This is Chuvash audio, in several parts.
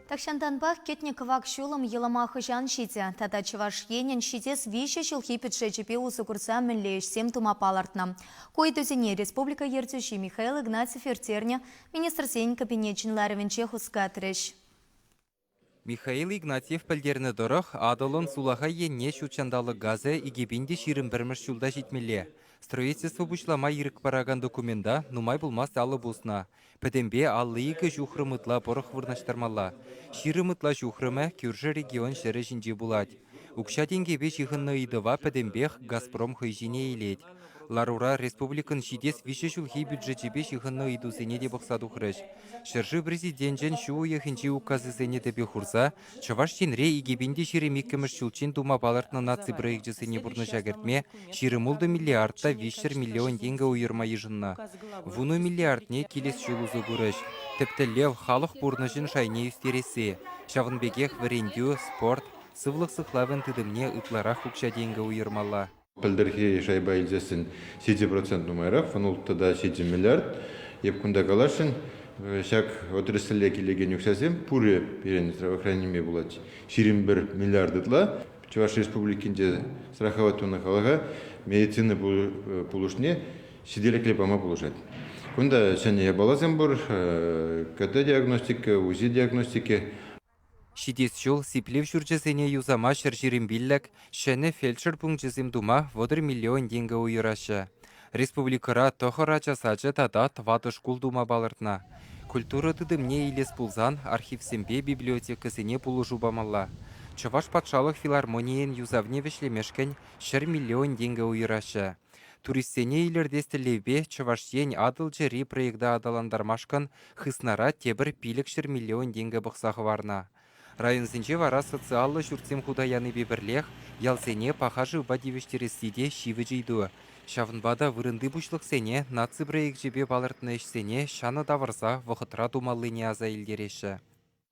Тахҫантанпах кӗтнӗ кӑвак ҫулӑм йӑлӑма хӑҫан ҫитӗ тата Чӑваш Енӗн ҫитес виҫӗ ҫулхи бюджечӗпе усӑ курса мӗнле ӗҫсем тума палӑртнӑ? Ку ыйтусене республика ертӳҫи Михаил Игнатьев ирттернӗ Министрсен Кабинечӗн ларӑвӗнче хускатрӗҫ. Михаил Игнатьев пӗлтернӗ тӑрӑх, Атӑлӑн сулахай енне ҫут ҫанталӑк газӗ 2021 ҫулта ҫитмелле. Строительство пуҫлама ирӗк паракан документа нумай пулмасть алӑ пуснӑ. Пӗтӗмпе 52 ҫухрӑм ытла пӑрӑх вырнаҫтармалла. 20 ытла ҫухрӑмӗ кӳршӗ регион ҫӗрӗ ҫинче пулать. Укҫа-тенкӗпе ҫыхӑннӑ ыйтӑва пӗтӗмпех «Газпром» хӑй ҫине илет. Ларура республикӑн ҫитес виҫӗ ҫулхи бюджечӗпе ҫыхӑннӑ ыйтусене те пӑхса тухрӗҫ. Ҫӗршыв Президенчӗн ҫу уйӑхӗнчи указӗсене тӗпе хурса Чӑваш Енре 2022 ҫулччен тума палӑртнӑ наци проекчӗсене пурнӑҫа кӗртме 26 миллиард та 300 миллион тенкӗ уйӑрма йышӑннӑ. Вунӑ миллиардне килес ҫул усӑ курӗҫ. Тӗп тӗллев – халӑх пурнӑҫӗн шайне ӳстересси. Ҫавӑн пекех вӗрентӳ, спорт, сывлӑх сыхлавӗн тытӑмне ытларах укҫа-тенкӗ уйӑрмалла. Пӗлтӗрхи шайпа илсессӗн 7% нумайрах, вунулттӑ та 7 миллиард. Эп кунта каласшӑн, ҫак отрасле килекен укҫасем пурӗ пирӗн здравоохраненире пулать 21 миллиард ытла. Чӑваш Республикинче страховать тунӑ халӑха медицина пулӑшне ҫителӗклӗ пама пулӑшать. Кунта ҫӗнӗ япаласем пур, КТ-диагностика, УЗИ-диагностика. Ҫитес ҫул сиплев ҫурчӗсене юсама 125, ҫӗнӗ фельдшер пункчӗсем тума 30 миллион тенкӗ уйӑраҫҫӗ. Республикӑра тӑхӑр ача сачӗ тата тӑватӑ шкул тума палӑртнӑ. Культура тытӑмне илес пулсан архивсемпе библиотекӑсене пулӑшу памалла. Чӑваш патшалӑх филармонийӗн юсавне вӗҫлемешкӗн 100 миллион тенкӗ уйӑраҫҫӗ. Туристсене илӗртес тӗллевпе Чӑваш Ен Атӑл чӗри проекта аталантармашкӑн хыснара тепӗр 500 миллион тенкӗ пӑхса хӑварнӑ. Районсенче вара социаллӑ ҫуртсем хута янипе пӗрлех ялсене паха шывпа тивӗҫтересси те ҫивӗч ыйту. Ҫавӑнпа та вырӑнти пуҫлӑхсене наци проекчӗпе палӑртнӑ ӗҫсене ҫанӑ тавӑрса вӑхӑтра тумаллине аса илтереҫҫӗ.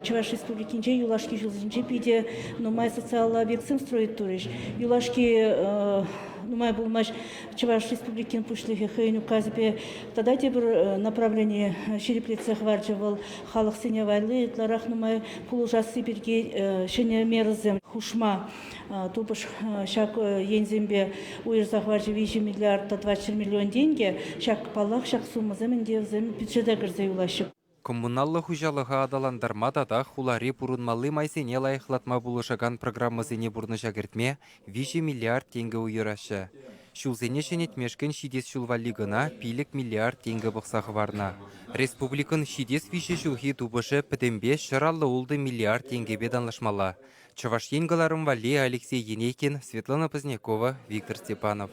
Чӑваш Республикинче юлашки ҫулсенче питӗ нумай социаллӑ объектсем строить турӗҫ. Юлашки нумай пулмасть Чӑваш Республикин Пуҫлӑхӗ хӑйӗн указӗпе тата тепӗр направление ҫирӗплетсе хӑварчӗ. Вӑл халӑхсене валли ытларах нумай пулӑшасси пирки ҫӗнӗ мерӑсем хушма тупӑш ҫак енсемпе уйӑрса хӑварчӗ 3 миллиард та 400 миллион тенкӗ. Ҫак, паллах, ҫак суммӑсем ӗнтӗ вӗсем бюджета кӗрсе юлаҫҫӗ. Коммуналлӑ хуҫалӑха аталантарма тата хулари пурӑнмалли майсене лайӑхлатма пулӑшакан программӑсене пурнӑҫа кӗртме 3 миллиард тенкӗ уйӑраҫҫӗ. Ҫулсене ҫӗнетмешкӗн ҫитес ҫул валли кӑна 5 миллиард тенкӗ пӑхса хӑварнӑ. Республикӑн ҫитес виҫӗ ҫулхи тупӑшӗ пӗтӗмпе 156 миллиард тенкӗпе танлашмалла. Чӑваш Ен кӑларӑм валли Алексей Енейкин, Светлана Позднякова, Виктор Степанов.